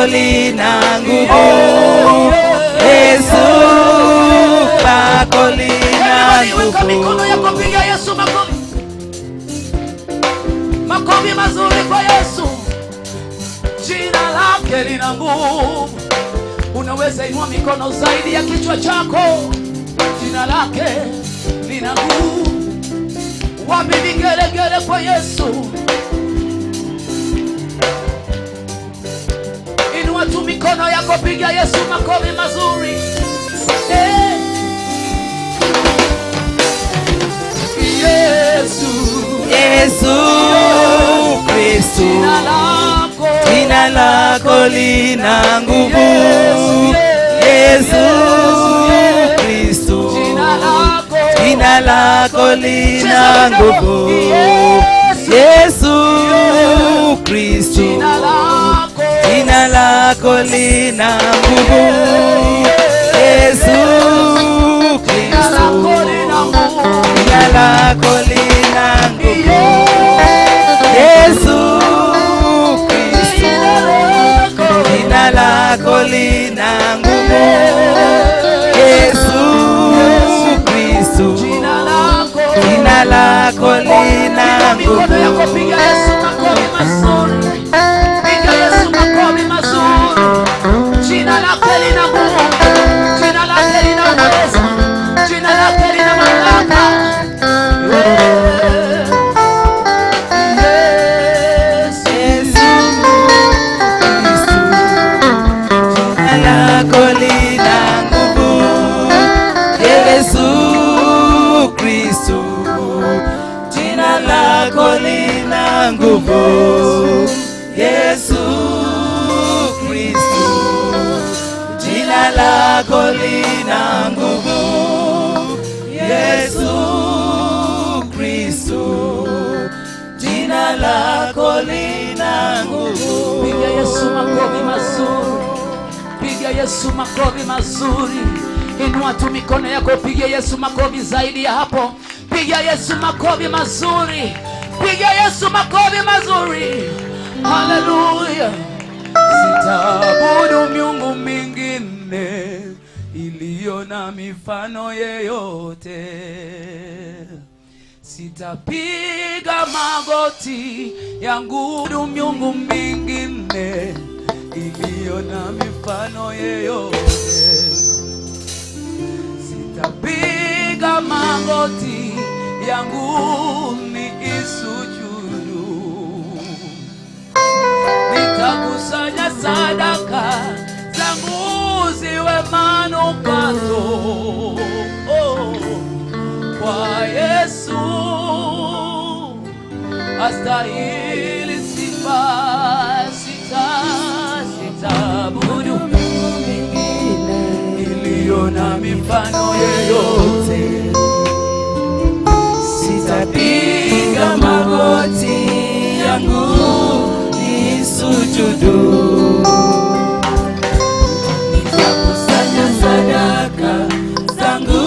lako lina nguvu. Yesu, lako lina Everybody, weka mikono yako, nguvu. piga Yesu makofi. Makofi mazuri kwa Yesu. Jina lake lina nguvu. Unaweza inua mikono zaidi ya kichwa chako. Jina lake lina nguvu. Wapi vigelegele kwa Yesu? Inua tu mikono yako, piga Yesu makofi mazuri. Hey. Yesu, Yesu Kristo, jina lako, jina lako lina nguvu. Yesu Kristo, jina lako, jina lako lina nguvu. Yesu Kristo, jina lako, jina lako lina nguvu. Yesu jina Kristo, lako lina nguvu. jina lako lina nguvu. Yesu Kristo, Jina lako, jina lako lina nguvu. Yesu Kristo, jina lako, jina lako lina Inua mikono yako, nguvu. piga Yesu makofi mazuri. Piga Yesu makofi mazuri. Jina lake lina nguvu. Jina lake lina uweza. Jina lake lina mamlaka. Yeah. Yesu. Yesu Kristo, jina lako lina nguvu. Yesu Kristo, jina lako lina nguvu. Yesu Kristo, jina lako lina nguvu. Yesu Kristo, jina lako lina nguvu. Piga Yesu makofi mazuri. Piga Yesu makofi mazuri. Inua tu mikono yako, piga Yesu makofi zaidi ya hapo. Piga Yesu makofi mazuri. Piga Yesu makofi mazuri. Haleluya. Sitaabudu miungu mingine iliyo na mifano yeyote. Sitapiga magoti yangu miungu mingine iliyo na mifano yeyote. Sitapiga magoti yangu ni isujudu. Nitakusanya sadaka zangu ziwe manukato. Oh, kwa Yesu astahili sifa. Sitaabudu iliyo na mifano yeyote. Sitapiga magoti yangu nisujudu. Nitakusanya sadaka zangu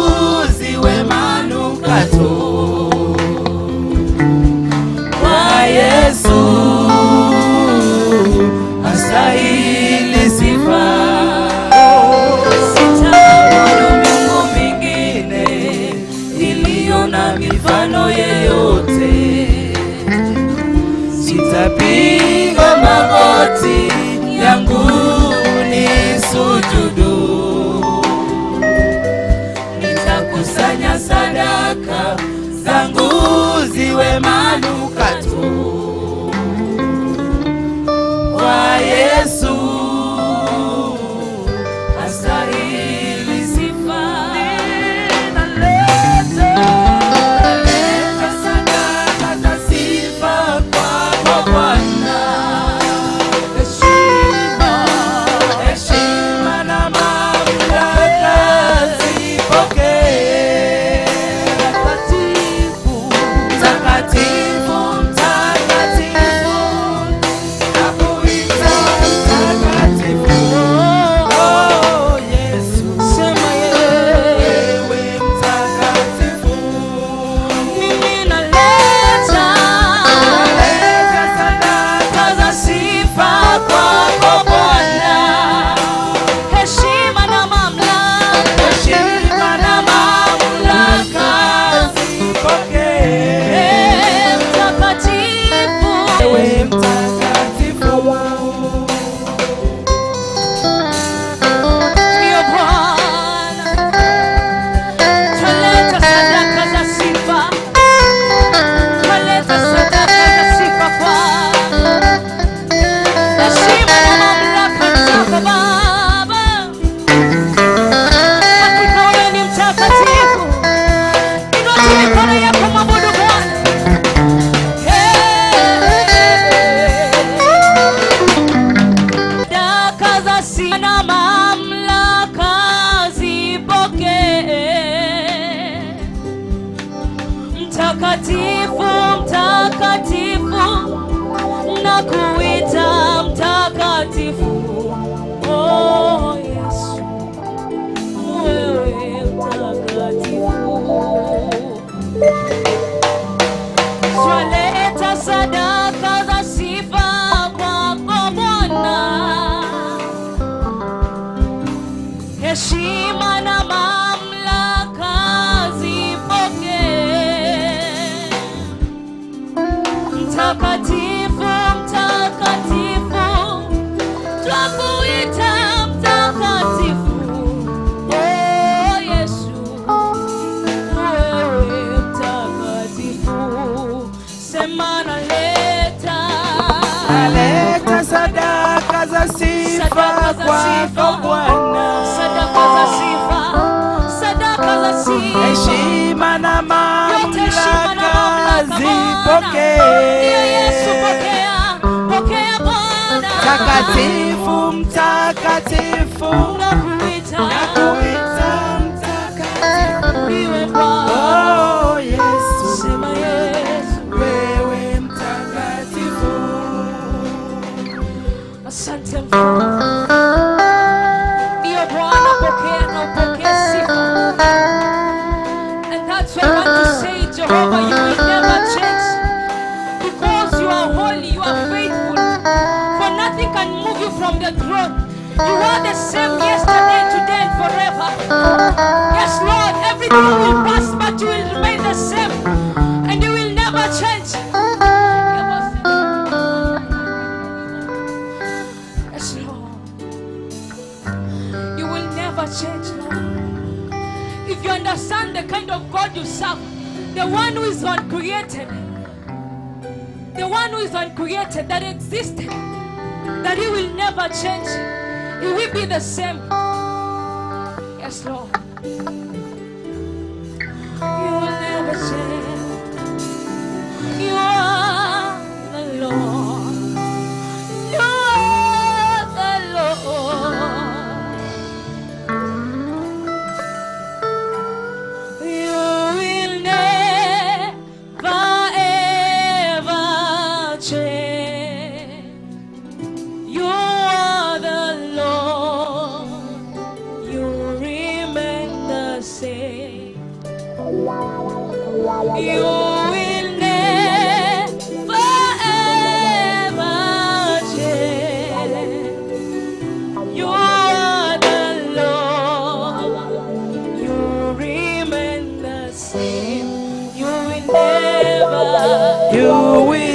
ziwe manukato kwa Yesu astahili sifa. Sitaabudu miungu mingine iliyo na mifano yeyote. Sitapiga magoti yangu nisujudu. Nitakusanya sadaka zangu ziwe manukato kwa Yesu astahili sifa. Ninaleta Leta sadaka za sifa kwako Bwana. heshima, Heshima na mamlaka zipokee. takatifu, Takatifu Mtakatifu, mtakatifu, nakuita mtakatifu. Oh Yesu, wewe mtakatifu. Twaleta sadaka za sifa kwako Bwana, heshima na mamlaka zipokee. Mtakatifu, mtakatifu, twakuita mtakatifu. Oh Yesu, wewe mtakatifu. Sema naleta, Naleta sadaka za sifa Sadaka za kwako sifa. Bwana, sadaka za sifa, sadaka za sifa. heshima na Yote heshima na mamlaka mamlaka Bwana. Ndiyo Yesu, zipokee. pokea, pokea Bwana. Mtakatifu, mtakatifu, Nakuita, nakuita mtakatifu. ndiwe Bwana. Oh Yesu, Sema Yesu. wewe mtakatifu. Asante Mfalme. Ndiyo Bwana, pokea na upokee sifa. And that's why I want to say, Jehovah, you will never change. Because you are holy, you are faithful. For nothing can move you from the throne. You are the same yesterday, today, and forever. Yes, Lord, everything will pass, but you will remain the same. And you will never change. Yes, Lord. You will never change, Lord. If you understand the kind of God you serve, the one who is uncreated, the one who is uncreated, that existed, that he will never change. He will be the same. Yes, Lord. You will never change. You are the Lord. You are the Lord. You will never ever change. You are the Lord. You remain the same. You will never ever change. You are the Lord. You remain the same. You will never. You will